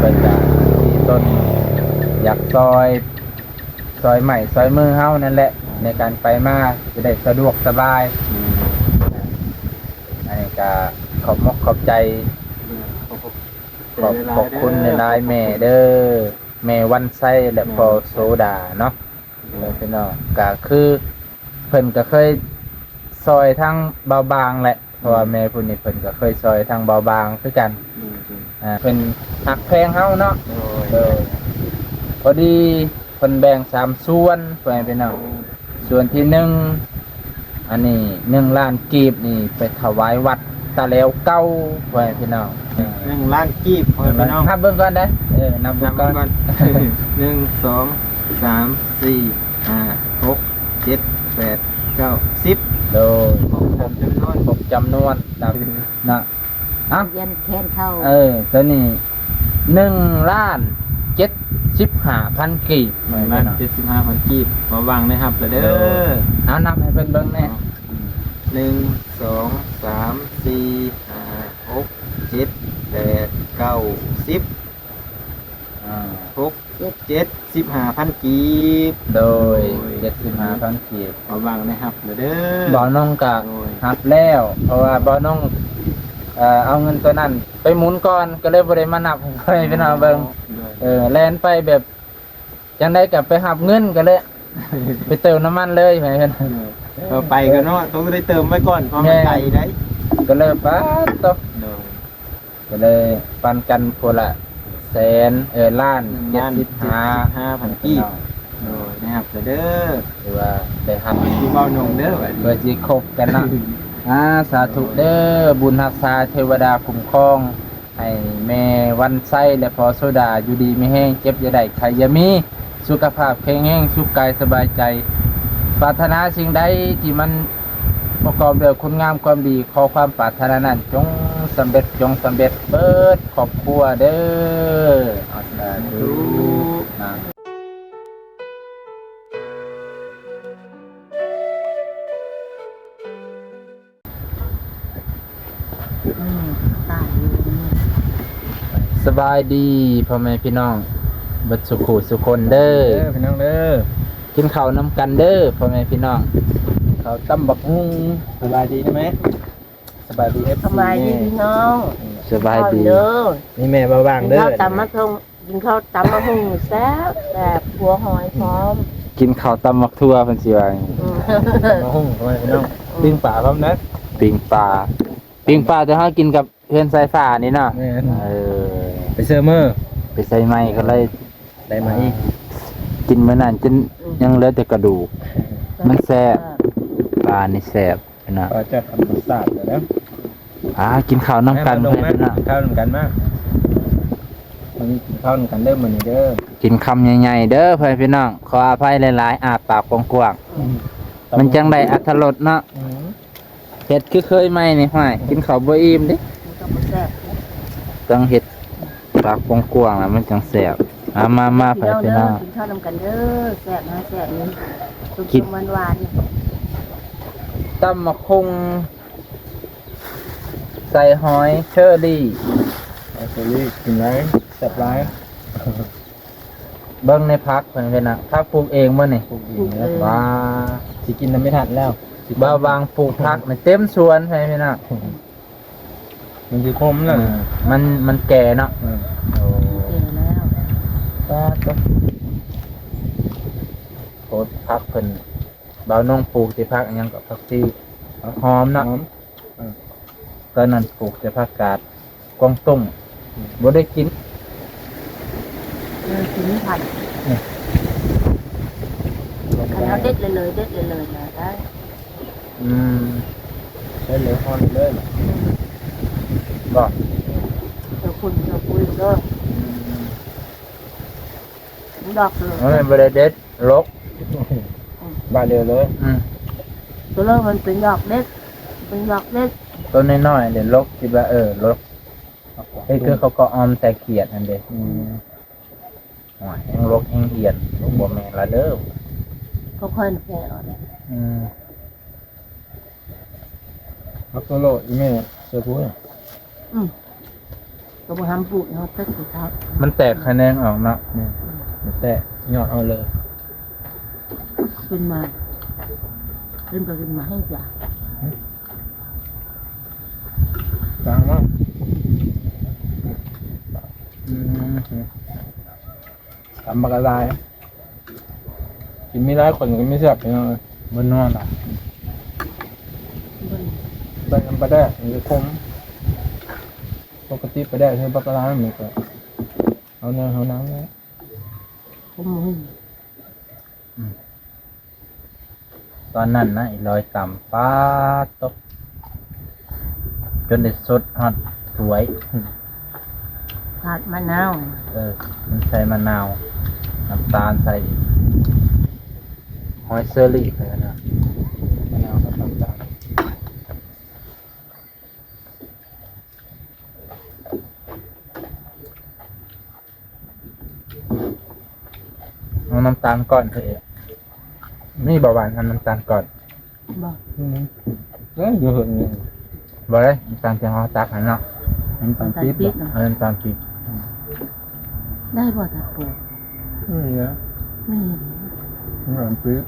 ເພິ່ນກະມີຕົນຢາກຊ່ອຍ ຊ່ອຍໄມ້ຊ່ອຍມືເຮົານັ້ນແຫຼະ ໃນການໄປມາຈະໄດ້ສະດວກສະບາຍ. ອັນນີ້ກະຂອບມົກຂອບໃຈ ຂອບ ຂອບຄຸນຫຼາຍໆແມ່ເດີ ແມ່ວັນໄຊ ແລະ ພໍ່ໂສດາເນາະ. ເອີ ພີ່ນ້ອງ ກະຄືເພິ່ນກະເຄີຍຊ່ອຍທາງບ່າວບາງແຫຼະ ເພາະວ່າແມ່ຜູ້ນີ້ເພິ່ນກະເຄີຍຊ່ອຍທາງບ່າວບາງຄືກັນ. ອ່າ ເພິ່ນຮັກແພງເຮົາເນາະ. ໂດຍ ພໍດີເພິ່ນແບ່ງສາມສ່ວນ ພໍ່ແມ່ພີ່ນ້ອງ ສ່ວນທີໜຶ່ງ ອັນນີ້ໜຶ່ງລ້ານກີບນີ້ໄປຖວາຍວັດຕາແຫຼວເກົ່າ ພໍ່ແມ່ພີ່ນ້ອງ. ໜຶ່ງລ້ານກີບ ພໍ່ແມ່ພີ່ນ້ອງ ນັບເບິ່ງກ່ອນເດີ. ເອີ ນັບເບິ່ງກ່ອນ ໜຶ່ງ ສອງ ສາມ ສີ່ ຫ້າ ຫົກ ເຈັດ ແປດ ເກົ້າ ສິບ. ໂດຍ ຄົບຈຳນວນ ຄົບຈຳນວນ ນັບເນາະ. ເອົາ ຂຽນແຄນເຂົ້າ ເອີ ໂຕນີ້ໜຶ່ງລ້ານເຈັດສິບຫ້າພັນກີບ ໜຶ່ງລ້ານເຈັດສິບຫ້າພັນກີບ ມາວາງໃນຮັບລະເດີ. ໂດຍ ເອົາ ນັບໃຫ້ເພິ່ນເບິ່ງແດ່. ໜຶ່ງ ສອງ ສາມ ສີ່ ຫ້າ ຫົກ ເຈັດ ແປດ ເກົ້າ ສິບ ອ່າ ຫົກ ເຈັດ ເຈັດ ສິບຫ້າພັນກີບ. ໂດຍ ໂດຍ ເຈັດສິບຫ້າພັນກີບ ມາວາງໃນຮັບລະເດີ. ບ່າວນົງກະ ໂດຍ ຮັບແລ້ວ ເພາະວ່າບ່າວນົງ ເອີ ເອົາເງິນໂຕນັ້ນໄປໝູນກ່ອນ ກະເລີຍບໍ່ໄດ້ມານັບໃຫ້ພີ່ນ້ອງເບິ່ງ. ໂດຍ ເອີ ແລ່ນໄປແບບ ຈັ່ງໃດກະໄປຮັບເງິນ ກະເລີຍໄປເຕີມນ້ຳມັນເລີຍ ເອີ ເອີ ເອີ ເອີ ໄປກະເນາະ ຕ້ອງໄດ້ເຕີມໄວ້ກ່ອນ ເພາະມັນໄກໄດ໋ ກະເລີຍປາດໂຕ. ໂດຍ ກະເລີຍປັນກັນຜູ້ລະແສນ ເອີ ລ້ານ ໜຶ່ງລ້ານເຈັດສິບຫ້າພັນກີບ. ໂດຍ ໄດ້ຮັບແລ້ວເດີ ຖືວ່າໄດ້ຮັບ ເວົ້ານົງເດີ ເພື່ອຊິຄົບກັນເນາະ. ອ່າ ສາທຸເດີ ບຸນຮັກສາເທວະດາຄຸ້ມຄອງ ໃຫ້ແມ່ວັນໄຊ ແລະ ພໍ່ໂສດາ ຢູ່ດີມີແຮງ ເຈັບຢ່າໄດ້ ໄຂ້ຢ່າມີ ສຸຂະພາບແຂງແຮງ ສຸກກາຍສະບາຍໃຈ ປາດຖະໜາສິ່ງໃດທີ່ມັນປະກອບດ້ວຍຄຸນງາມຄວາມດີ ຂໍຄວາມປາດຖະໜານັ້ນ ຈົ່ງສຳເລັດ ຈົ່ງສຳເລັດເບິດຄອບຄົວເດີ. ອາ ສາທຸ ສາທຸ ນະ. ອືມ ຕາຍຢູ່. ສະບາຍດີພໍ່ແມ່ພີ່ນ້ອງເບິດສຸຂູສຸຄົນເດີ ເດີພີ່ນ້ອງເດີ ກິນເຂົ້ານຳກັນເດີພໍ່ແມ່ພີ່ນ້ອງ ເຂົ້າຕຳບັກຫຸ່ງ. ສະບາຍດີໄດ້ໄໝ? ສະບາຍດີ ເອັຟຊີ ສະບາຍດີພີ່ນ້ອງ ສະບາຍດີເດີ ນີ້ແມ່ບ່າວບາງເດີ ກິນເຂົ້າຕຳບັກຫຸ່ງ ກິນເຂົ້າຕຳບັກຫຸ່ງແຊບ ແຊບ ຂົ້ວຫອຍພ້ອມ ກິນເຂົ້າຕຳບັກຖົ່ວເພິ່ນຊິວ່າ. ອືມ ຕຳບັກຫຸ່ງ ພໍ່ແມ່ພີ່ນ້ອງ ອືມ ປີ້ງປາພ້ອມນະ ປີ້ງປາ ປີ້ງປາແຕ່ເຮົາກິນກັບເຮືອນສາຍຟ້ານີ້ເນາະ. ແມ່ນ ເອີ ໄປເຊີເມີ້ ໄປໃສ່ໄມ້ກໍເລີຍ ໄດ້ມາອີກ ກິນມື້ນັ້ນຈົນ ອືມ ຍັງເຫຼືອແຕ່ກະດູກ ມັນແຊບ ແຊບ ປານີ້ແຊບ. ເນາະ ປາຈາກທຳມະຊາດເດີ. ອ່າ ກິນເຂົ້ານຳກັນເພື່ອນພີ່ນ້ອງ ກິນເຂົ້ານຳກັນມາ ມື້ນີ້ກິນເຂົ້ານຳກັນເດີ ມື້ນີ້ເດີ ກິນຄຳໃຫຍ່ໆເດີເພື່ອນພີ່ນ້ອງ ຂໍອະໄພຫຼາຍໆ ອາປາກກວ້າງໆ ອືມ ມັນຈັ່ງໄດ້ອັດຖະລົດເນາະ. ອືມ ເຮັດຄືເຄີຍໃໝ່ນີ້ ຫ້ວຍ ກິນເຂົ້າບໍ່ອີ່ມເດ້ ມັນກໍບໍ່ແຊບ ຕ້ອງເຮັດ ປາກກວ້າງໆ ລະມັນຈັ່ງແຊບ. ມາ ມາ ມາ ພີ່ນ້ອງເດີ ພີ່ນ້ອງ ກິນເຂົ້ານຳກັນເດີ ແຊບນະ ແຊບນີ້ ສົ້ມໆ ຫວານໆ ຕຳບັກຫຸ່ງໃສ່ຫອຍເຊີຣີ ຫອຍເຊີຣີ ກິນໄດ້ ແຊບຫຼາຍ. ເບິ່ງໃນຜັກເພິ່ນເດ້ນະ ຜັກປູກເອງບໍ່ນີ້? ປູກເອງເດີ ວ້າ ຊິກິນນຳໄມ່ທັນແລ້ວ ບ່າວບາງປູກຜັກນີ້ເຕັມສວນໃຫ້ພີ່ນ້ອງ. ມັນຊິຂົມແລ້ວ ເອີ ມັນ ມັນແກ່ເນາະ. ເອີ ໂອ້ ແກ່ແລ້ວ ປາດໂທ້ ໂພດ ຜັກເພິ່ນ ບ່າວນົງປູກທີ່ຜັກອີ່ຫຍັງກໍ ຜັກຊີ ຜັກຫອມເນາະ ຫອມ ເອີ ຕອນນັ້ນປູກແຕ່ຜັກກາດກວາງຕຸ້ງ ອືມ ບໍ່ໄດ້ກິນ ເອີ ກິນໄມ່ທັນ ອືມ ຄັນເຮົາເດັດເລີຍໆ ເດັດເລີຍໆນະໄດ້. ອືມ ໃຊ້ເລີຍ ອ່ອນເລີຍ ອືມ ບໍ່ ເຈົ້າຄຸນເຈົ້າຄຸຍເດີ ອືມ ດອກເລີຍ ເອີ ບໍ່ໄດ້ເດັດ ຫຼົກ ອືມ ບາດດຽວເລີຍ ອືມ ໂຕເລີຍມັນເປັນດອກເດັດ ເປັນດອກເດັດ ໂຕນ້ອຍໆເດ ຫຼົກ ຄິດວ່າ ເອີ ຫຼົກ ເຮັດຄືເຂົາກໍອອມໃສ່ຂຽດຫັ້ນເດ ອືມ. ໂອ້ຍ ແຮ່ງຫຼົກແຮ່ງອຽນ ບໍ່ແມ່ນລະເດີ ຄ່ອຍໆແຜ່ອອກ ອືມ ຜັກໂຕໂລອີແມ່ ເສືອຜູ້ ອືມ ກໍບໍ່ທຳປູກເນາະ ແຕ່ຄືເຂົາ ມັນແຕກຂະແໜງອອກເນາະ ນີ້ ມັນແຕກຍອດອອກເລີຍ ຂຶ້ນມາ ຂຶ້ນໄປຂຶ້ນມາໃຫ້ຈ້າ ຈ້າງມາກ ອືມ ຕຳບັກຫຼາຍ ກິນມີຫຼາຍຄົນກໍມີແຊບ ພີ່ນ້ອງເອີຍ ບໍ່ນອນລະ ໄດ້ນຳປາແດກ ມັນຈະຂົມ ປົກກະຕິປາແດກຄືບັກຫຼາຍ ມັນກໍເອົາເນື້ອເອົາໜັງ ຂົມບໍ່ ອືມ ຕອນນັ້ນນະ ອີ່ຫຼອຍຕຳ ປາດໂທ້ ຈົນໄດ້ສົດຮອດຖ້ວຍ ຂາດມະນາວ ເອີ ມັນໃສ່ມະນາວ ນ້ຳຕານໃສ່ອີກ ຫອຍເຊີຣີ ມະນາວກັບນ້ຳຕານ. ເອົານ້ຳຕານກ້ອນເທ ມີບໍ່ຫວານ ເອົານ້ຳຕານກ້ອນ ບໍ່ ອືມ ເອີ ຢູ່ເຮືອນນີ້ ບໍ່ໄດ້ ນ້ຳຕານທີ່ເຮົາຕັກຫັ້ນເນາະ ນ້ຳຕານປີບ ນ້ຳຕານປີບເນາະ ເອີ ນ້ຳຕານປີບ ໄດ້ບໍ່ຕາປູ? ນີ້ນະ ນີ້ ນ້ຳຕານປີບ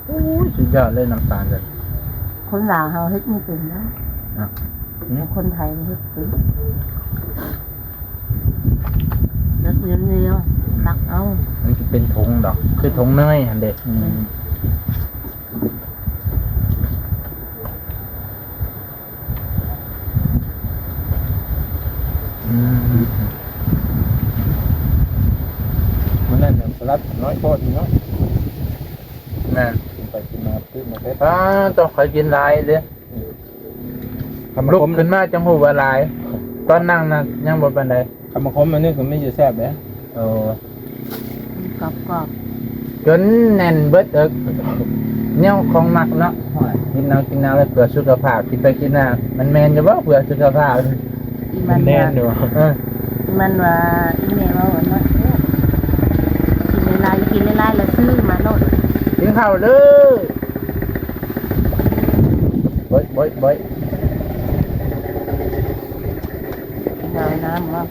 ໂອ້ຍ ສຸດຍອດເລີຍ ນ້ຳຕານເລີຍ ຄົນລາວເຮົາເຮັດບໍ່ເປັນເນາະ ນະ ອືມ ຄົນໄທເຮັດເປັນ ແບບລຽວໆ ຕັກເອົາ ມັນຊິເປັນຖົງດອກ ຄືຖົງເນີຍຫັ້ນເດ້ ອືມ ອືມ ອືມ ມື້ນັ້ນສະຫຼັດນ້ອຍໂພດເນາະ ແມ່ນ ກິນໄປກິນມາ ຕື່ມມາເປັດ ອ້າ ຕ້ອງຂ້ອຍກິນຫຼາຍເດ້ ອືມ ລຸກຂຶ້ນມາຈັ່ງຮູ້ວ່າຫຼາຍ ຕອນນັ່ງນະຍັງບໍ່ປານໃດ. ຄຳມະຄົມອັນນີ້ກໍມີຢູ່ແຊບເດ້ ເອີ ກອບໆ ຈົນແໜ້ນເບິດເອິກ ແນວຂອງມັກເນາະ ໂອ້ຍ ກິນເອົາກິນເອົາແລ້ວເພື່ອສຸຂະພາບ ກິນໄປກິນມາ ມັນແມ່ນຢູ່ບໍ່ເພື່ອສຸຂະພາບ? ອີ່ມັນ ມັນແມ່ນຢູ່ ເອີ ອີ່ມັນວ່າ ອີ່ແມ່ເວົ້າອັນນັ້ນ ກິນຫຼາຍໆ ກິນຫຼາຍໆ ແລ້ວຊື້ມາໂລດ ກິນເຂົ້າເດີ ເບິດໆໆ. ເອົານ້ຳບໍ່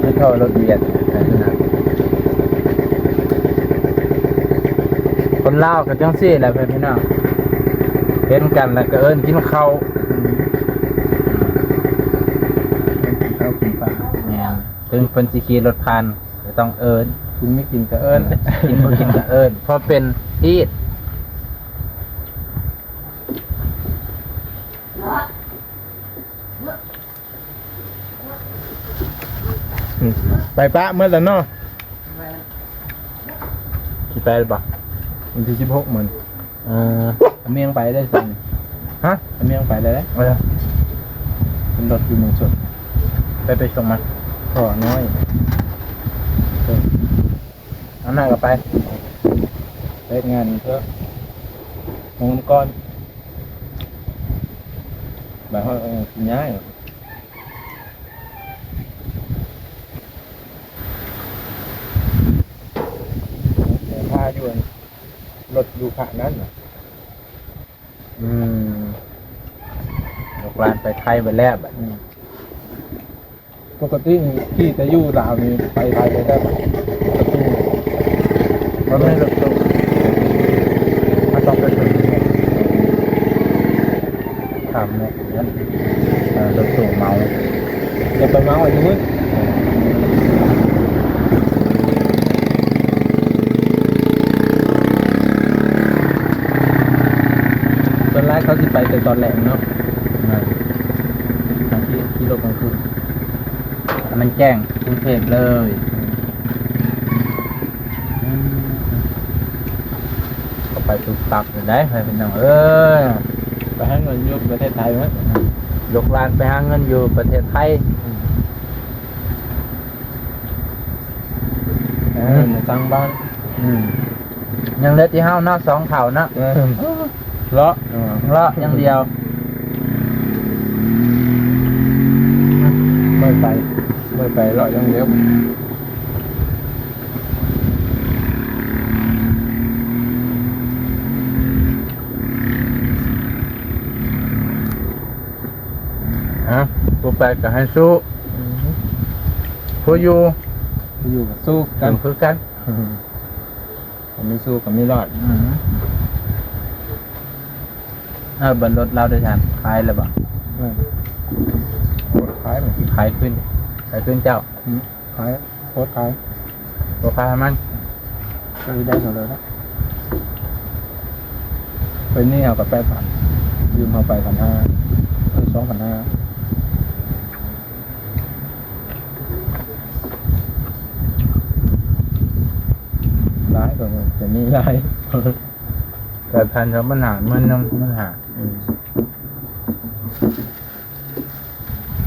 ຄືເຂົ້າລົດວຽນ ຄົນລາວກໍຈັ່ງຊີ້ແຫຼະ ເພື່ອນພີ່ນ້ອງ ເຫັນກັນແລ້ວກໍເອີ້ນກິນເຂົ້າ ເອີ້ນກິນເຂົ້າກິນປາ ແມ່ນ ເຖິງເພິ່ນຊິຂີ່ລົດຜ່ານ ກໍຕ້ອງເອີ້ນ ກິນມີກິນກໍເອີ້ນ ເອີ ກິນບໍ່ກິນກໍເອີ້ນ ເພາະເປັນຮີດ ໄປປະໝົດແລ້ວເນາະ ຊິໄປແລ້ວບໍ່? ວັນທີສິບຫົກມື້ ເອີ ອາມຽງໄປໄດ້ຊັ້ນ ຮະ? ອາມຽງໄປໄດ້ເດ້ ເອີ ເປັນລົດຢູ່ເມືອງຊົນ ໄປ ໄປສົ່ງມາ ຂໍນ້ອຍ ເອີ ອັນນັ້ນກໍໄປ ເຮັດງານເພື່ອເມືອງນຳກ່ອນ ບາດຮອດ ເອີ ຊິຍ້າຍ ຖ້າຢູ່ ລົດຢູ່ຂະນັ້ນນະ ອືມ ລູກຫຼານໄປໄທເບິດແລ້ວບັດນີ້ ອືມ ປົກກະຕິຂີ່ແຕ່ຢູ່ລາວນີ້ໄປໄທໄດ້ບໍ່? ລົດຕູ້ ບໍ່ແມ່ນລົດຕູ້ ມັນຕ້ອງໄປຊົນ ຂ້າມໝູ່ນັ້ນ ເອີ ລົດຕູ້ເມົາ ຢ່າໄປເມົາອັນນີ້ເວີຍ ສ່ວນຫຼາຍເຂົາຊິໄປແຕ່ຕອນແລງເນາະ ແມ່ນ ກາງຄືນ ຂີ່ລົດກາງຄືນ ໃຫ້ມັນແຈ້ງກຸງເທບເລີຍ ອືມ ກໍໄປຕຸບຕັບຢູ່ໄດ໋ ພີ່ນ້ອງເອີຍ ໄປຫາເງິນຢູ່ປະເທດໄທເນາະ ອືມ ລູກຫຼານໄປຫາເງິນຢູ່ປະເທດໄທ ອືມ ເອີ ມາສ້າງບ້ານ ອືມ ຍັງເຫຼືອແຕ່ເຮົາເນາະ ສອງເຖົ້າເນາະ ເອີ ເລາະ ເອີ ເລາະຢ່າງດຽວ ເມື່ອຍໄປ ເມື່ອຍໄປ ເລາະຢ່າງດຽວ. ຜູ້ໄປກໍໃຫ້ສູ້ ອືມ ຜູ້ຢູ່ ຜູ້ຢູ່ກໍສູ້ກັນ ເປັນຄືກັນ ອືມ ບໍ່ມີສູ້ກໍມີລອດ ອືມ ເອີ ບັດລົດລາວໂດຍສານຂາຍແລ້ວບໍ່? ແມ່ນ ຂາຍ ຂາຍຄືນ ຂາຍຄືນເຈົ້າ ອືມ ຂາຍ ໂພສຂາຍ ໂພສຂາຍໃຫ້ມັນ ກໍຊິໄດ້ເທົ່າເດີມນະ ເປັນໜີ້ເຮົາກໍແປດພັນ ຢືມເຮົາໄປພັນຫ້າ ເອີ ສອງພັນຫ້າ ຫຼາຍກວ່າເປັນໜີ້ຫຼາຍ ແປດພັນ ສອງພັນຫ້າ ໝື່ນໜຶ່ງ ໝື່ນຫ້າ ອືມ.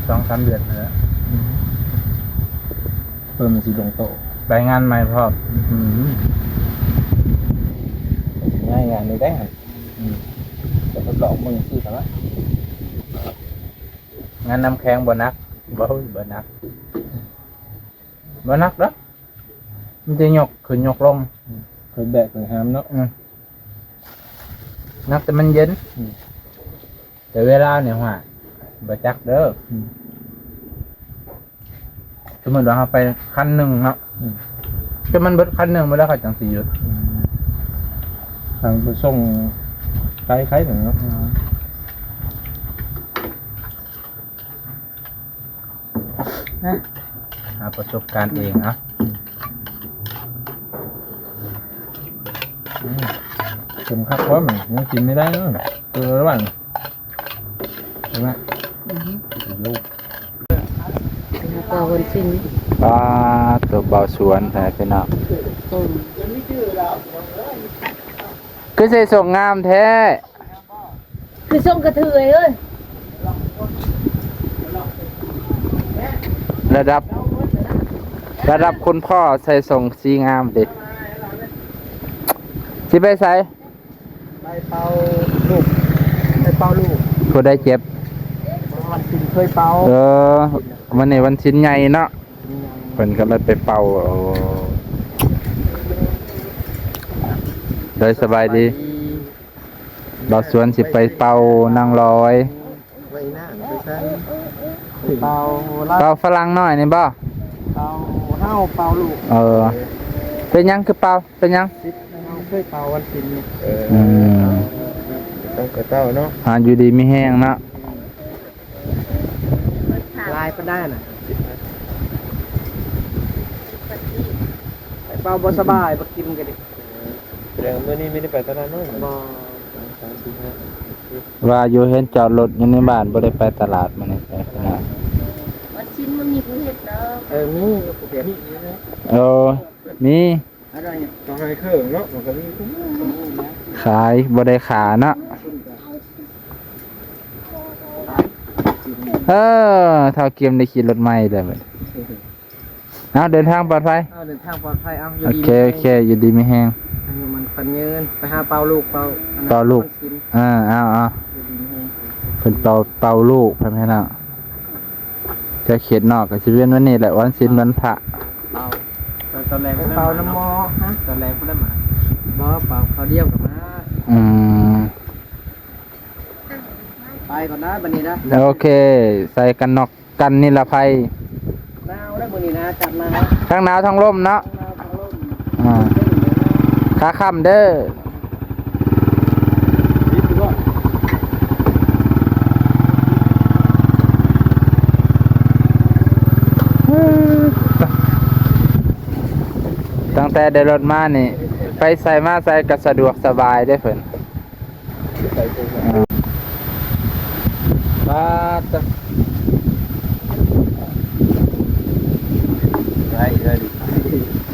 ສອງສາມເດືອນຫັ້ນແຫຼະ ອືມ ເພິ່ນມັນຊິລົງໂຕະ ໄປງານໃໝ່ພ້ອມ ອືມ ງ່າຍງານນີ້ໄດ້ຫັ້ນ ອືມ ຈະທົດລອງເບິ່ງຊື່ກັນລະ ງານນ້ຳແຂງບໍ່ໜັກ ບໍ່ ບໍ່ໜັກ ບໍ່ໜັກດອກ ມີແຕ່ຍົກຂຶ້ນຍົກລົງ ອືມ ເຄີຍແບກເຄີຍຫາມເນາະ ອືມ ໜັກແຕ່ມັນເຢັນ ອືມ ແຕ່ເວລານີ້ ຫ້ວຍ ບໍ່ຈັກເດີ ອືມ ສົມມຸດວ່າເຮົາໄປຄັນໜຶ່ງເນາະ ອືມ ຈະມັນເບິດຄັນໜຶ່ງບໍ່ແລ້ວ ເຂົາຈັ່ງຊິຢຸດ ອືມ ທາງໄປສົ່ງໄກໄຄໜຶ່ງເນາະ ອືມ ນະ ຫາປະສົບການເອງເນາະ ອືມ ເຂັ້ມຄັກພໍມັນຍັງກິນໄດ້ເດີ ເອີ ລະຫວ່າງ ເຫັນໄໝ? ອືຮຶ ໂຍກ ເຈົ້າວັນສິນ ປາໂຕ ບ່າວສວນ ແທ້ພີ່ນ້ອງ ອືມ ຄືໃສ່ສົ້ງງາມແທ້ ຄືສົ່ງກະເທີຍເອີຍ ລະດັບ ລະດັບຄຸນພໍ່ໃສ່ສົ່ງສີງາມເດ ຊິໄປໃສ? ໄປເປົ່າລູກ ໄປເປົ່າລູກ ຜູ້ໃດເຈັບ? ວັນສິນເຄີຍເປົ່າ ເອີ ວັນນີ້ວັນສິນໃຫຍ່ເນາະ ເພິ່ນກໍເລີຍໄປເປົ່າ ໂອ້ ໂດຍ ສະບາຍດີ ສະບາຍດີ ບ່າວສວນຊິໄປເປົ່ານາງລອຍ ໄວ້ນາງໄປໃສ ເປົ່າລະ ເປົ່າຝຣັ່ງນ້ອຍນີ້ບໍ່? ເປົ່າເຮົາເປົ່າລູກ ເອີ ເປັນຫຍັງຄືເປົ່າ ເປັນຫຍັງ? ສິດເຮົາເຄີຍເປົ່າວັນສິນນີ້ ເອີ ອືມ ເອົາເອົາເນາະ ຫາຢູ່ດີມີແຮງເນາະ ຫຼາຍປານໃດນະ? ເປົ່າບໍ່ສະບາຍ ບໍ່ກິນກໍດີ ເອີ ແສດງວ່າມື້ນີ້ບໍ່ໄດ້ໄປຕະຫຼາດນ້ອຍ ບໍ່ ສອງ ສາມ ສີ່ ຫ້າ ຫົກ ເຈັດ ວ່າຢູ່ເຫັນຈອດລົດຢູ່ໃນບ້ານ ບໍ່ໄດ້ໄປຕະຫຼາດມື້ນີ້ ວັນສິນບໍ່ມີຜູ້ເຮັດດອກ ເອີ ມີຢູ່ຜູ້ເຮັດ ເອີ ມີ ເຂົາໃຫ້ເຄື່ອງເນາະ ມັນກໍມີ ຂາຍບໍ່ໄດ້ຂາເນາະ ເອີ ທ້າວກຽມໄດ້ຂີ່ລົດໃໝ່ແລ້ວບັດນີ້ ເອົາ ເດີນທາງປອດໄພ ເອົາ ເດີນທາງປອດໄພ ເອົາ ຢູ່ດີມີແຮງ ໂອເຄ ໂອເຄ ຢູ່ດີມີແຮງ ອາຍຸໝັ້ນຂວັນຍືນ ໄປຫາເປົ່າລູກ ເປົ່າອັນນັ້ນ ເປົ່າລູກ ວັນສິນ ເອີ ເອົາ ເອົາ ຢູ່ດີມີແຮງ ເພິ່ນເປົ່າ ເປົ່າລູກ ພໍ່ແມ່ພີ່ນ້ອງ ແຕ່ເຂດນອກກໍຊິເປັນວັນນີ້ແຫຼະ ວັນສິນ ວັນພະ ເປົ່າ ຕອນແລງ ເປົ່ານຳໝໍ ຮະ ຕອນແລງພຸ້ນແຫຼະມາ ບໍ່ ເປົ່າຄາວດຽວກໍມາ ອືມ ໄປກ່ອນນະ ບັດນີ້ນະ ໂອເຄ ໃສ່ກັນນອກ ກັນນິລະໄພ ໜາວແລ້ວມື້ນີ້ນະ ອາກາດໜາວ ທັງໜາວທັງລົມເນາະ ທັງໜາວທັງລົມ ອ່າ ຂາຄ່ຳເດີ ຕັ້ງແຕ່ໄດ້ລົດມານີ້ ໄປໃສມາໃສກໍສະດວກສະບາຍເດ້ເພິ່ນ. ອ່າ ປາດຕະ ໄດ້ເລີຍ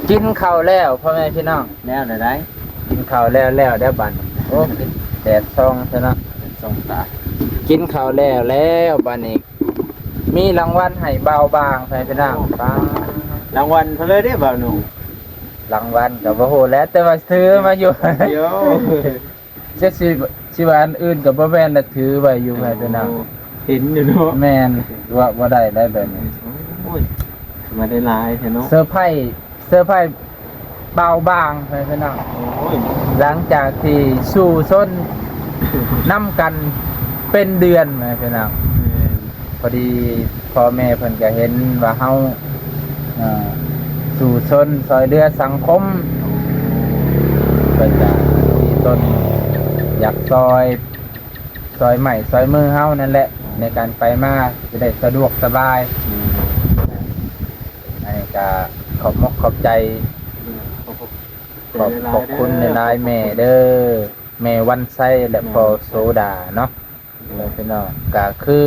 ກິນເຂົ້າແລ້ວ ພໍ່ແມ່ພີ່ນ້ອງ ແລ້ວແລ້ວໄດ໋ ກິນເຂົ້າແລ້ວແລ້ວເດ້ບັດນີ້ ໂອ້ ແດດສ່ອງຊະເນາະ ແດດສ່ອງຕາ ກິນເຂົ້າແລ້ວແລ້ວບັດນີ້ ມີລາງວັນໃຫ້ບ່າວບາງ ພໍ່ແມ່ພີ່ນ້ອງ ປາດ ລາງວັນເພິ່ນເລີຍເດ້ບ່າວໜຸ່ມ ລາງວັນກໍບໍ່ຮູ້ແຫຼະ ແຕ່ວ່າຖືມາຢູ່ ດຽວ ຈັກຊິ ຊິວ່າອັນອື່ນກໍບໍ່ແມ່ນລະ ຖືໄວ້ຢູ່ໃຫ້ເປັນຫຍັງ ເຫັນຢູ່ເນາະ ແມ່ນ ວ່າບໍ່ໄດ້ໄດ໋ແບບນີ້ ໂອ້ຍ ມາໄດ້ຫຼາຍແທ້ເນາະ ເຊີໄພ ເຊີໄພບ່າວບາງໃຫ້ເປັນຫຍັງ ໂອ້ຍ ຫຼັງຈາກທີ່ສູ້ຊົນນຳກັນເປັນເດືອນໃຫ້ເປັນຫຍັງ ແມ່ນ ພໍດີ ພໍ່ແມ່ເພິ່ນກໍເຫັນວ່າເຮົາ ເອີ ສູ້ຊົນຊ່ອຍເຫຼືອສັງຄົມ ເພິ່ນກໍມີຕົນຢາກຊ່ອຍ ຊ່ອຍໄມ້ຊ່ອຍມືເຮົານັ້ນແຫຼະ ໃນການໄປມາຈະໄດ້ສະດວກສະບາຍ. ອັນນີ້ກໍຂອບມົກຂອບໃຈ ຂອບ ຂອບຄຸນຫຼາຍໆແມ່ເດີ ແມ່ວັນໄຊ ແລະ ພໍ່ໂສດາເນາະ. ພີ່ນ້ອງ ກໍຄື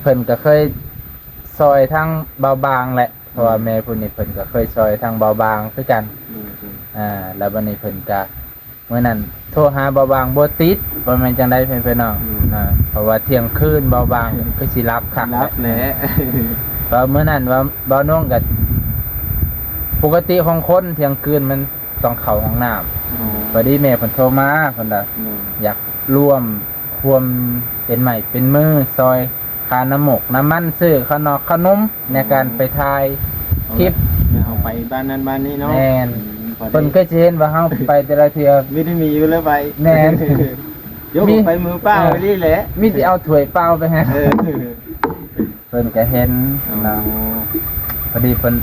ເພິ່ນກໍເຄີຍຊ່ອຍທາງເບົາບາງແຫຼະ ເພາະວ່າແມ່ຜູ້ນີ້ເພິ່ນກໍເຄີຍຊ່ອຍທາງເບົາບາງຄືກັນ. ອາ ແລ້ວບັດນີ້ເພິ່ນກໍ ມື້ນັ້ນໂທຫາເບົາບາງບໍ່ຕິດ ບໍ່ແມ່ນຈັ່ງໃດ ພີ່ນ້ອງ. ອາ ເພາະວ່າທ່ຽງຄືນເບົາບາງຄືຊິຫຼັບຄັກ ຫຼັບແຫຼະ. ກໍມື້ນັ້ນວ່າເບົານົງກໍ ປົກກະຕິຂອງຄົນທ່ຽງຄືນມັນຕ້ອງເຂົ້າຫ້ອງນ້ຳ. ພໍດີແມ່ເພິ່ນໂທມາ ເພິ່ນວ່າຢາກລວມ ຮ່ວມເປັນໄມ້ເປັນມື ຊ່ອຍຄ່ານ້ຳໝົກນ້ຳມັນ ຊື້ເຂົ້າໜອກເຂົ້າໜົມ ໃນການໄປຖ່າຍຄລິບ ເຮົາໄປບ້ານນັ້ນບ້ານນີ້ເນາະ. ແມ່ນ ເພິ່ນຄືຊິເຫັນວ່າເຮົາໄປແຕ່ລະເທື່ອ ມີແຕ່ມີຢູ່ແລ້ວໄປ. ແມ່ນ ໂຍມ ໄປມືເປົ່າອີ່ຫຼີແຫຼະ ມີແຕ່ເອົາຖ້ວຍເປົ່າໄປໃຫ້. ເອີ ເພິ່ນກໍເຫັນເນາະ ພໍດີເພິ່ນ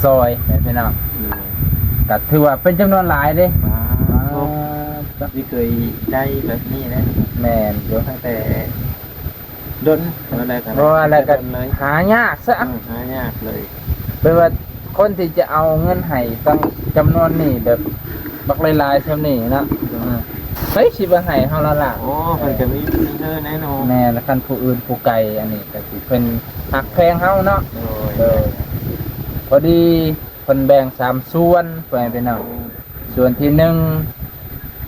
ຊ່ອຍແມ່ພີ່ນ້ອງ ກໍຖືວ່າເປັນຈຳນວນຫຼາຍເດ້. ບໍ່ເຄີຍໄດ້ແບບນີ້ເດ້. ແມ່ນຢູ່ ຕັ້ງແຕ່ດົນ ເພາະວ່າແລ້ວກໍຫາຍາກຊະ ຫາຍາກເລີຍ. ແປວ່າຄົນທີ່ຈະເອົາເງິນໃຫ້ຕັ້ງຈຳນວນນີ້ແບບ ບັກຫຼາຍໆສ່ຳນີ້ເນາະ ໃຜຊິມາໃຫ້ເຮົາລະລະ. ໂອ້ ເພິ່ນກໍມີ ມີເງິນແນ່ນອນ. ແມ່ນ ຄັນຜູ້ອື່ນຜູ້ໄກ ອັນນີ້ກໍຊິເພິ່ນຮັກແພງເຮົາເນາະ. ໂດຍ ພໍດີເພິ່ນແບ່ງສາມສ່ວນ ພໍ່ແມ່ພີ່ນ້ອງ. ສ່ວນທີໜຶ່ງ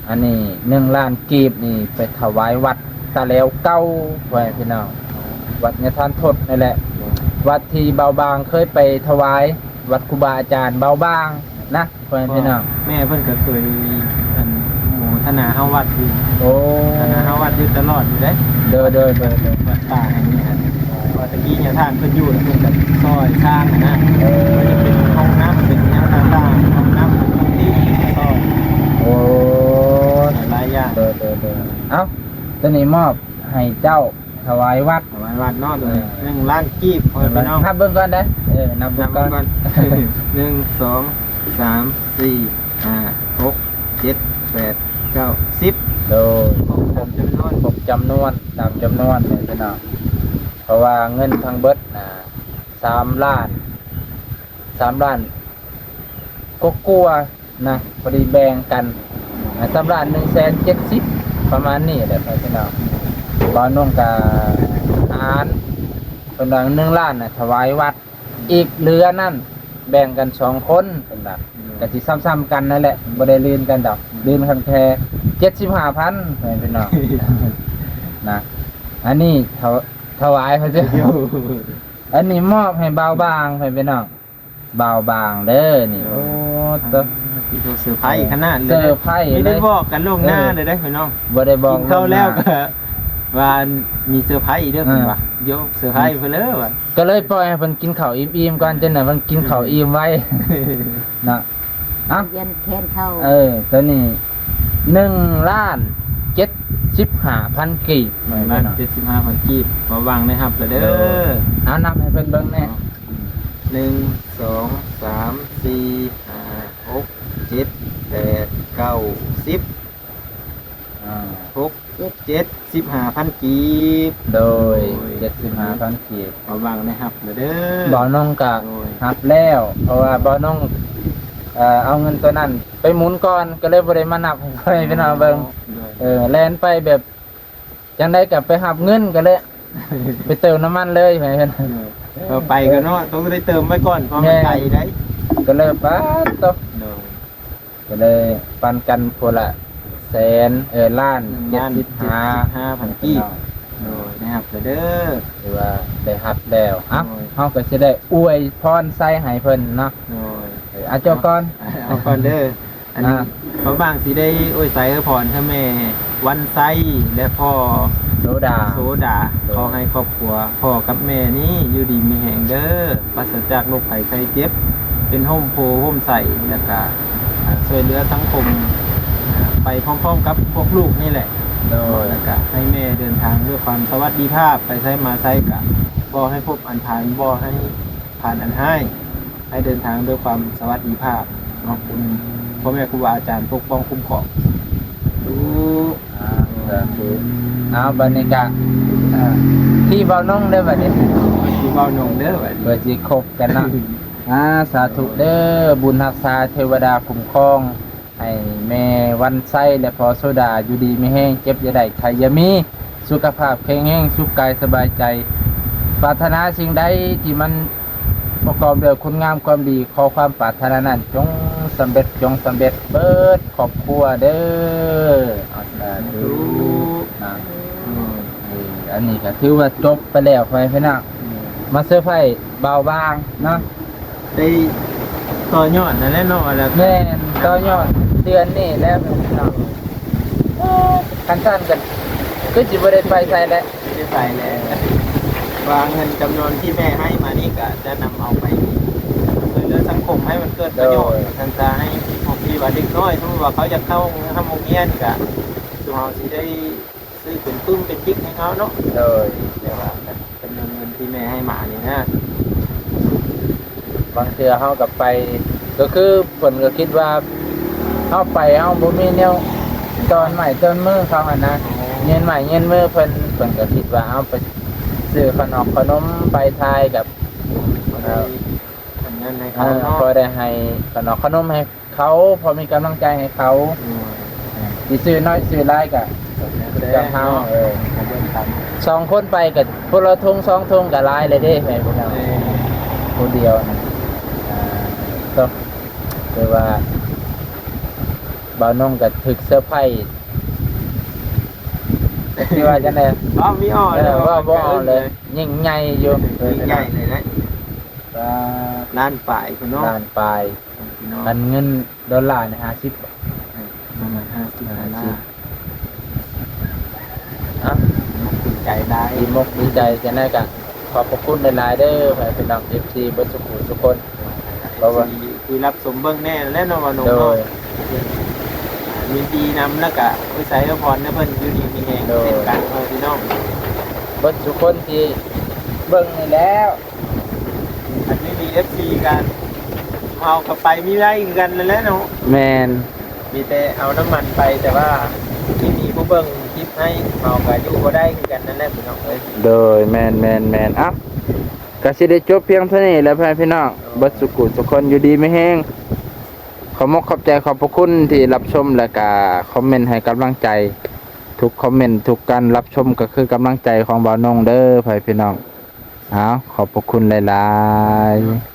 ອັນນີ້ໜຶ່ງລ້ານກີບນີ້ໄປຖວາຍວັດຕະແຫຼວເກົ່າ ພໍ່ແມ່ພີ່ນ້ອງ ວັດຍະທານທົດນີ້ແຫຼະ ວັດທີ່ເບົາບາງເຄີຍໄປຖວາຍ ວັດຄູບາອາຈານເບົາບາງນະ. ພໍ່ແມ່ພີ່ນ້ອງ ແມ່ເພິ່ນກໍເຄີຍ ອັນ ໂມທະນາເຮົາວັດຢູ່. ໂອ້ ທະນາເຮົາວັດຢູ່ຕະຫຼອດຢູ່ເດ້. ໂດຍໆໆໆ ວັດປ່າແຫ່ງນີ້ຫັ້ນ ວ່າແຕ່ກີ້ຍາທ່ານເພິ່ນຢູ່ ແລ້ວເພິ່ນກໍຊ່ອຍສ້າງຫັ້ນນະ. ເອີ ວ່າຈະເປັນຫ້ອງນ້ຳ ເປັນຫຍັງຕ່າງໆ ຫ້ອງນ້ຳ ເປັນຫ້ອງທີ່ຊ່ອຍ. ໂອ້ ຫຼາຍໆຢ່າງ. ໂດຍໆໆ ເອົ້າ ໂຕນີ້ມອບໃຫ້ເຈົ້າ ຖວາຍວັດ ຖວາຍວັດເນາະ. ໂດຍ ເອີ ໜຶ່ງລ້ານກີບ ພໍ່ແມ່ພີ່ນ້ອງ. ນັບເບິ່ງກ່ອນເດ້. ເອີ ນັບເບິ່ງກ່ອນ ໜຶ່ງ ສອງ ສາມ ສີ່ ຫ້າ ຫົກ ເຈັດ ແປດ ເກົ້າ ສິບ. ໂດຍ ຄົບຕາມຈຳນວນ ຄົບຈຳນວນ ຕາມຈຳນວນ ພີ່ນ້ອງ. ເພາະວ່າເງິນທັງເບິດນະ ສາມລ້ານ ສາມລ້ານກວ່າໆ ນະ ພໍດີແບ່ງກັນ ອ່າ ສຳຫຼານໜຶ່ງແສນເຈັດສິບ ປະມານນີ້ແຫຼະ ພີ່ນ້ອງ. ບ່າວນົງກະຫານ ເພິ່ນວ່າໜຶ່ງລ້ານນະ ຖວາຍວັດ ອີກເຫຼືອນັ້ນແບ່ງກັນສອງຄົນ ເພິ່ນວ່າ ກະຊິຊ້ຳໆກັນນັ້ນແຫຼະ ບໍ່ໄດ້ລື່ນກັນດອກ ລື່ນກັນແຄ່ເຈັດສິບຫ້າພັນ ພີ່ນ້ອງ ນະ. ອັນນີ້ຖະ ຖວາຍເພິ່ນ ອັນນີ້ມອບໃຫ້ບ່າວບາງ ພີ່ນ້ອງ. ບ່າວບາງເດີນີ້. ໂອ້ ໂຕ ເຊີໄພຂະໜາດເລີຍ ເຊີໄພເລີຍ ບໍ່ໄດ້ບອກກັນລ່ວງໜ້າເລີຍເດ້ພີ່ນ້ອງ. ບໍ່ໄດ້ບອກ ກິນເຂົ້າແລ້ວກໍວ່າມີເຊີໄພເດີເພິ່ນວ່າ ໂຍ ເຊີໄພເພິ່ນເລີຍວ່າ ກໍເລີຍປ່ອຍໃຫ້ເພິ່ນກິນເຂົ້າອີ່ມໆກ່ອນ ຈັ່ງນັ້ນເພິ່ນກິນເຂົ້າອີ່ມໄວເນາະ. ເອົ້າ ຢ້ານແຄນເຂົ້າ. ເອີ ໂຕນີ້ໜຶ່ງລ້ານເຈັດສິບຫ້າພັນກີບ ໜຶ່ງລ້ານເຈັດສິບຫ້າພັນກີບ ບ່າວບາງໄດ້ຮັບແລ້ວເດີ. ເອົາ ນັບໃຫ້ເພິ່ນເບິ່ງແດ່. ໜຶ່ງ ສອງ ສາມ ສີ່ ຫ້າ ຫົກ ເຈັດ ແປດ ເກົ້າ ສິບ ອ່າ ຫົກ ເຈັດ ເຈັດສິບຫ້າພັນກີບ. ໂດຍ ໂດຍ ເຈັດສິບຫ້າພັນກີບ ບ່າວບາງໄດ້ຮັບແລ້ວເດີ. ບ່າວນົງກະ ໂດຍ ຮັບແລ້ວ ເພາະວ່າບ່າວນົງ ເອີ ເອົາເງິນໂຕນັ້ນໄປໝູນກ່ອນ ກໍເລີຍບໍ່ໄດ້ມານັບໃຫ້ພີ່ນ້ອງເບິ່ງ. ໂດຍ ເອີ ແລ່ນໄປແບບ ຈັ່ງໃດກໍໄປຮັບເງິນກໍເລີຍ ໄປເຕີມນ້ຳມັນເລີຍ ເອີ ເອີ ໄປກໍເນາະ ຕ້ອງໄດ້ເຕີມໄວ້ກ່ອນ ເພາະມັນໄກໄດ໋ ກໍເລີຍປາດໂຕ. ໂດຍ ກໍເລີຍປັນກັນຜູ້ລະແສນ ເອີ ລ້ານ ໜຶ່ງລ້ານເຈັດສິບຫ້າພັນກີບ. ໂດຍ ໄດ້ຮັບແລ້ວເດີ ຖືວ່າໄດ້ຮັບແລ້ວ. ເອົ້າ ໂດຍ ເຮົາກໍຊິໄດ້ອວຍພອນໄຊໃຫ້ເພິ່ນເນາະ. ໂດຍ ເອີ ເອົາເຈົ້າກ່ອນ ເອົາກ່ອນເດີ. ອັນ ອ່າ ບ່າວບາງຊິໄດ້ອວຍໄຊອວຍພອນໃຫ້ແມ່ວັນໄຊ ແລະ ພໍ່ໂສດາ ໂສດາ. ໂດຍ ຂໍໃຫ້ຄອບຄົວພໍ່ກັບແມ່ນີ້ຢູ່ດີມີແຮງເດີ ປາສະຈາກໂລກໄພໄຂ້ເຈັບ ເປັນຮົ່ມໂພຮົ່ມໄຊ ແລ້ວກະ ອ່າ ຊ່ວຍເຫຼືອສັງຄົມ ອ່າ ໄປພ້ອມໆກັບພວກລູກນີ້ແຫຼະ. ໂດຍ ແລ້ວກະໃຫ້ແມ່ເດີນທາງດ້ວຍຄວາມສະຫວັດດີພາບ ໄປໃສມາໃສກະ ບໍ່ໃຫ້ພົບອັນຜ່ານ ບໍ່ໃຫ້ຜ່ານອັນຮ້າຍ ໃຫ້ເດີນທາງດ້ວຍຄວາມສະຫວັດດີພາບເນາະ ຄຸນພໍ່ແມ່ຄູບາອາຈານປົກປ້ອງຄຸ້ມຄອງ. ສາທຸ ເອົາ ບັດນີ້ກະ ອ່າ ທີ່ເວົ້າໜົງເດີບັດນີ້ ທີ່ເວົ້າໜົງເດີບັດນີ້ ເພື່ອຊິຄົບກັນເນາະ. ອ່າ ສາທຸເດີ ບຸນຮັກສາເທວະດາຄຸ້ມຄອງ ໃຫ້ແມ່ວັນໄຊ ແລະ ພໍ່ໂສດາ ຢູ່ດີມີແຮງ ເຈັບຢ່າໄດ້ ໄຂ້ຢ່າມີ ສຸຂະພາບແຂງແຮງ ສຸກກາຍສະບາຍໃຈ ປາດຖະໜາສິ່ງໃດທີ່ມັນປະກອບດ້ວຍຄຸນງາມຄວາມດີ ຂໍຄວາມປາດຖະໜານັ້ນຈົ່ງສຳເລັດ ຈົ່ງສຳເລັດເບິດຄອບຄົວເດີ. ສາທຸ ສາທຸ ນະ ເອີ ອັນນີ້ກໍຖືວ່າຈົບໄປແລ້ວ ພໍ່ແມ່ພີ່ນ້ອງ ມາເຊີໄພ ບ່າວບາງເນາະ ໄດ້ຕໍ່ຍອດນັ້ນແຫຼະເນາະ ແລ້ວ ແມ່ນ ຕໍ່ຍອດເດືອນນີ້ແລ້ວເນາະ. ຄັນຊັ້ນກໍຄືຊິບໍ່ໄດ້ໄປໃສແຫຼະ ຊິໄປແຫຼະ ວ່າເງິນຈຳນວນທີ່ແມ່ໃຫ້ມານີ້ ກໍຈະນຳເອົາໄປຊ່ວຍເຫຼືອສັງຄົມໃຫ້ມັນເກີດປະໂຫຍດ ໂດຍ ຄັນຈະໃຫ້ພວກທີ່ວ່າເດັກນ້ອຍ ສົມມຸດວ່າເຂົາຢາກເຂົ້າໂຮງຮຽນ ກໍຊຸມເຮົາຊິໄດ້ ຊື້ເປັນປຶ້ມເປັນປິກໃຫ້ເຂົາເນາະ ໂດຍ ແຕ່ວ່າຈຳນວນເງິນທີ່ແມ່ໃຫ້ມານີ້ນະ ບາງເທື່ອເຮົາກໍໄປ ກໍຄືເພິ່ນກໍຄິດວ່າເຮົາໄປ ເຮົາບໍ່ມີແນວຕອນໄມ້ຕອນມືເຂົາຫັ້ນນະ ອໍ ຍື່ນໄມ້ຍື່ນມືເພິ່ນ ເພິ່ນກໍຄິດວ່າເຮົາໄປຊື້ຂະໜົມຂະໜົມໄປຖ່າຍກັບ ເອີ ອັນນັ້ນໃຫ້ເຂົາເນາະ ພໍໄດ້ໃຫ້ຂະໜົມຂະໜົມໃຫ້ ເຂົາ ພໍມີກຳລັງໃຈໃຫ້ເຂົາ ອືມ ຊິຊື້ນ້ອຍຊື້ຫຼາຍກະ ແລ້ວແຕ່ເຮົາ ເອີ ສອງຄົນໄປກະຄົນລະຖົງສອງຖົງກະຫຼາຍແລ້ວເດ້ ແມ່ນບໍ່? ເອີ ຜູ້ດຽວນະ ອ່າ ກໍຄືວ່າ ບ່າວນົງກະຖືກເຊີໄພ ຊິວ່າຈັ່ງໃດ ເວົ້າບໍ່ອອກເລີຍ ເອີ ເວົ້າບໍ່ອອກເລີຍ ຍິ່ງໃຫຍ່ຢູ່ ຍິ່ງໃຫຍ່ເລີຍນະ ອ່າ ລ້ານປາຍພຸ້ນເນາະ ລ້ານປາຍ ພີ່ນ້ອງ ຄັນເງິນ ດອນລານີ້ຫ້າສິບ ປະມານຫ້າສິບ ຫ້າສິບ ດອນລາ ເອົ້າ ດີອົກດີໃຈຫຼາຍ ດີອົກດີໃຈ ຈັ່ງໃດກະຂອບພະຄຸນຫຼາຍໆເດີ ໃຫ້ພີ່ນ້ອງເອັຟຊີເບິດສຸຂູສຸຄົນ ເພາະວ່າທີ່ຮັບຊົມເບິ່ງແດ່ແຫຼະເນາະ ວ່າໜຸ່ມເນາະ ໂດຍ ຍິນດີນຳ ແລ້ວກະອວຍໄຊອວຍພອນໃຫ້ເພິ່ນຢູ່ດີມີແຮງ ໂດຍ ເຊັ່ນກັນ ເອີ ພີ່ນ້ອງ ເບິດສຸຄົນທີ່ເບິ່ງນີ້ແຫຼະ ຄັນມີເອັຟຊີກັນ ເຮົາກໍໄປມີໄດ້ຄືກັນນັ້ນແຫຼະເນາະ ແມ່ນ ມີແຕ່ເອົານ້ຳມັນໄປ ແຕ່ວ່າທີ່ມີຜູ້ເບິ່ງຄລິບໃຫ້ ເຮົາກໍຢູ່ບໍ່ໄດ້ຄືກັນນັ້ນແຫຼະພີ່ນ້ອງເອີຍ ໂດຍ ແມ່ນໆໆ ເອົ້າ ກໍຊິໄດ້ຈົບພຽງເທົ່ານີ້ແຫຼະ ພໍ່ແມ່ພີ່ນ້ອງ ເບິດສຸຂູສຸຄົນ ຢູ່ດີມີແຮງ ຂອບມົກຂອບໃຈ ຂອບພະຄຸນທີ່ຮັບຊົມ ແລະກະຄອມເມັນໃຫ້ກຳລັງໃຈ ທຸກຄອມເມັນ ທຸກການຮັບຊົມ ກໍຄືກຳລັງໃຈຂອງບ່າວນົງເດີ ພໍ່ແມ່ພີ່ນ້ອງ ເອົ້າ ຂອບພະຄຸນຫຼາຍໆ.